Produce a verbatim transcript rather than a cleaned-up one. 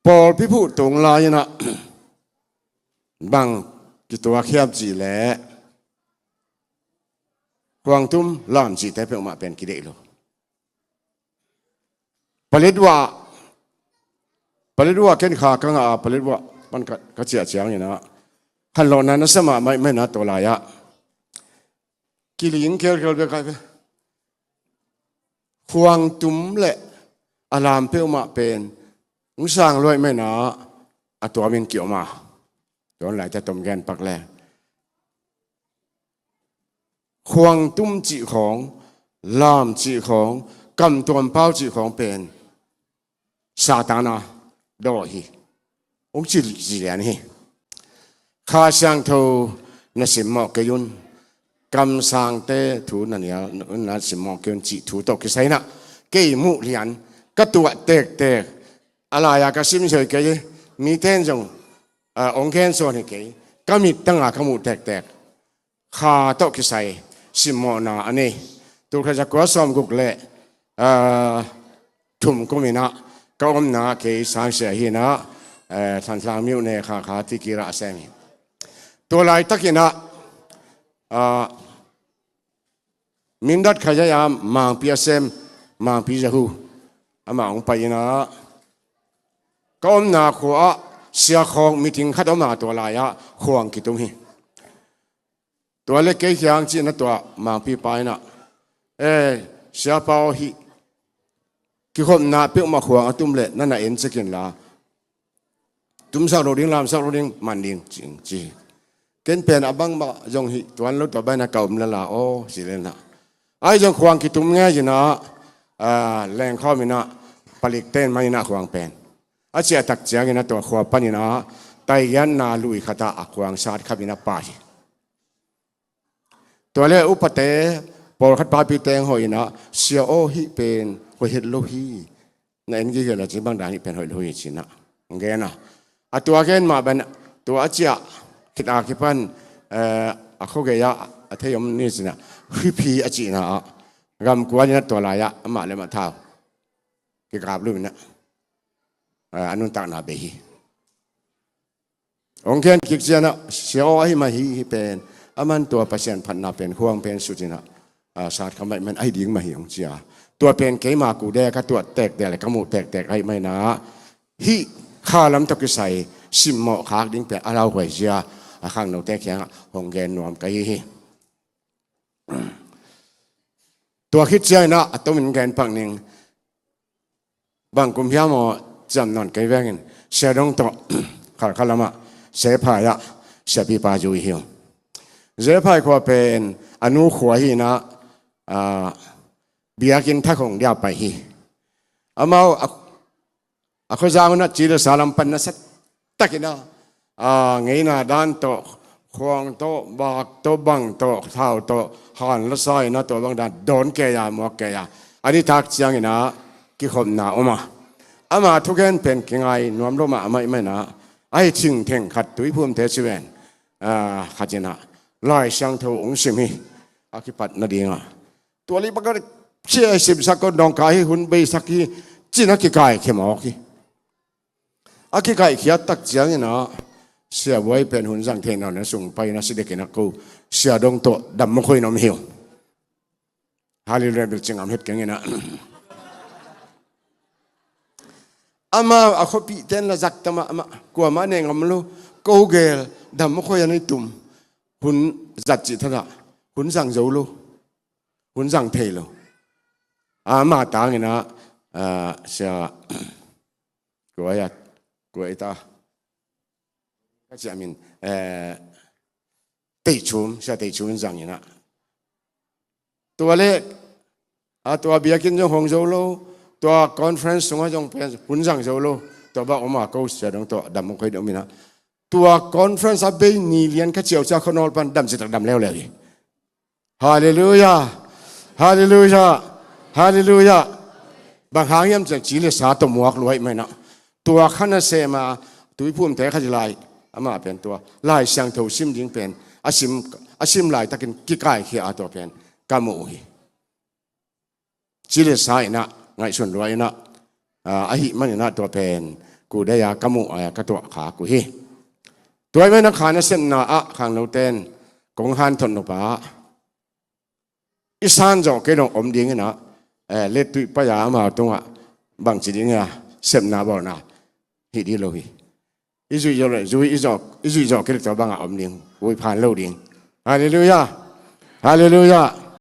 Pawlpi phuh tung lai-in ah bang kituak hiam cih leh khuangtum lam cihte peuhmah pen kideih lo. Paletwa, Paletwa ken kha ka ngah a, Paletwa pan ka, ka ciah ciangin ah khanlawhna na sa mahmah ahih manin ah tua lai-ah kiling kelkel bek a hi ve. Khuangtum le a lam peuhmah pen hong sang lua ahih manin ah a tuamin ki-om a, tua hun laite tom gen pak le khuangtum cih khawng, lam cih khawng, kamtuam pau cih khawng pen Satan a dawh hi. Hong ci, ci lian hi. Kha Siangtho na simmawh kei un, kamsangte thu na nial, na simmawh kei un cih thu tawh kisai-in ah kei muh lian ka tuah tektek. A lai-a ka sim soi kei, mite in zong, ah, hong gen sawn hi kei. Ka mittang a ka muh tektek Kha tawh kisai simmawhna a nei. Tulkhat zakua sawmguk le, ah, thum kumin ah ka omna kei Sangsia hi-in ah, eh, Thantlang Myone Kha Kha Tikira a sem hi. Tua laitakin ah, ah, Mindat Khazaya Mangpi a sem, Mangpi Zahu, amah hong pai-in ah ka omna khua-ah siakhawng meeting khat om a, tua lai-ah khuang kitum hi. Tua le kei kiang ci-in ah tua Mangpipa in ah, "Eh, Siapa aw, hih kikhopna peuhmah khuang a tum leh na na en ciat inla, tumsak lo ding, lamsak lo ding, man ding," ci, ci. Ken pen a bangmah zong hih tuan lo, tua bangin ah ka om lel a aw, ci lel-in ah. Ahi zong khuang kitum ngei-in ah, ah, lengkhawm-in ah palik ten man-in ah khuang pen a ciah tak ciangin ah tua khua panin ah taigianna lui khatah a khuang sat khapin ah pai hi. Tua le upate, pawlkhat papite hong hawh-in ah, "Sia aw, hih pen hoih het lo hi. Na en gige la cin bang dan hih pen hoih lo hi," ci-in ah hong gen a. A tua gen mah bang, tua a ciah khit a kipan, eh, a khua gei-ah a thei om ni ci-in ah, Hwiphi a cihna ah gamkuan-in ah tua lai-ah amah le amah thau kikap lum-in ah, eh, a nuntakna bei hi. Hong gen kik ciangin ah, "Sia aw, ahi mah hi, hih pen, aman tua Pasian phatna pen, khuang pen sut-in ah, ah, sat kha mah ahih manin ahi ding mah hi," hong ci a. Tua pen keima kudek ka tuah tektek le ka muh tektek ahih manin ah, hih kha lam tawh kisai simmawh khak ding pen a lauhuai zia a khangnote kiangah hong gen nuam ka hi hi. Tua khit ciangin ah a tomin gen pak ning. Bang kum hiam aw, ciam nawn kei veng in, Sia Dong tawh Khalkha lamah Zephai ah siapipa zui hi ung. Zephai khua pen a nu khua hi-in ah, ah, biakinn thak hong dia pai hi. Amau a, a khuazang un ah ci le sa lam pan nasa takin ah, ah, ngeina dan tawh, khuang tawh, bak tawh, bang tawh, thau tawh, han la sa-in ah tua bang dan dawn kei a, muak kei a. A nitak ciangin ah kikhopna om a. Ama thugen pen kingai nuam lo mahmah ahih manin ah, ahi thingtheng khat, Tuiphumte ci ven, ah, khat in ah Lai Siangtho hong sim hi. A kipat nading a, tua lei bang a sia simsak ko, dawngka hi, hun beisak hi, ci-in ah kikaikhia mawk hi. A kikaikhia tak ciangin ah, Sia Buai pen hun zang thei nawn lo-in sung pai-in ah si dek in ah ko Sia Dong tawh Dam Mawkhoi-in om hi ung. Hallelujah, bil ci ngam het keng in ah. Amau a khuapihte in la zak ta mahmah, kuamah nei ngam lo, ko gel Dam Mawkhoi-ah i tum. Hun zat cih thadah, hun zang zo lo, hun zang thei lo. Ama tangin ah, ah, Sia, kua hi a, kua hi ta, ka ciah min, eh, Teichum, Sia Teichum in zang in ah. Tua le, a tua biakinn zong hong zo lo, tua conference sungah zong pen hun zang zo lo, tua bang om a, ko Sia Dong tawh Dam Mawkhoi-in om in ah. Tua conference a bei ni lian ka ciau ciah khuanawl pan dam citak dam leuleu hi. Hallelujah. Hallelujah. Hallelujah. Bang hang hiam cih leh ci le sa tawh muak lua ahih manin ah, tua kha nasem a, Tuiphumte khat hi lai, amah pen tua Lai Siangtho sim ding pen a sim, a sim laitakin kikaikhia a, tua pen ka mu uh hi. Ci le sa in ah ngaihsun lua in ah, ah, ahih manin ah tua pen Kudai-a ka muh a ka tuah khak uh hi. Tua ahih manin a khan a sepna ah khangnote'n kong hanthot nop a, i san zawh kei lo om ding in ah, eh, lettuih pai-a amau tungah bangci ding a sepna bawlna hi ding lo hi. I zuih zawh le, zuih i zawh, i zuih zawh kei le tua bangah om ding, vui phan lo ding. Halleluiah. Halleluiah.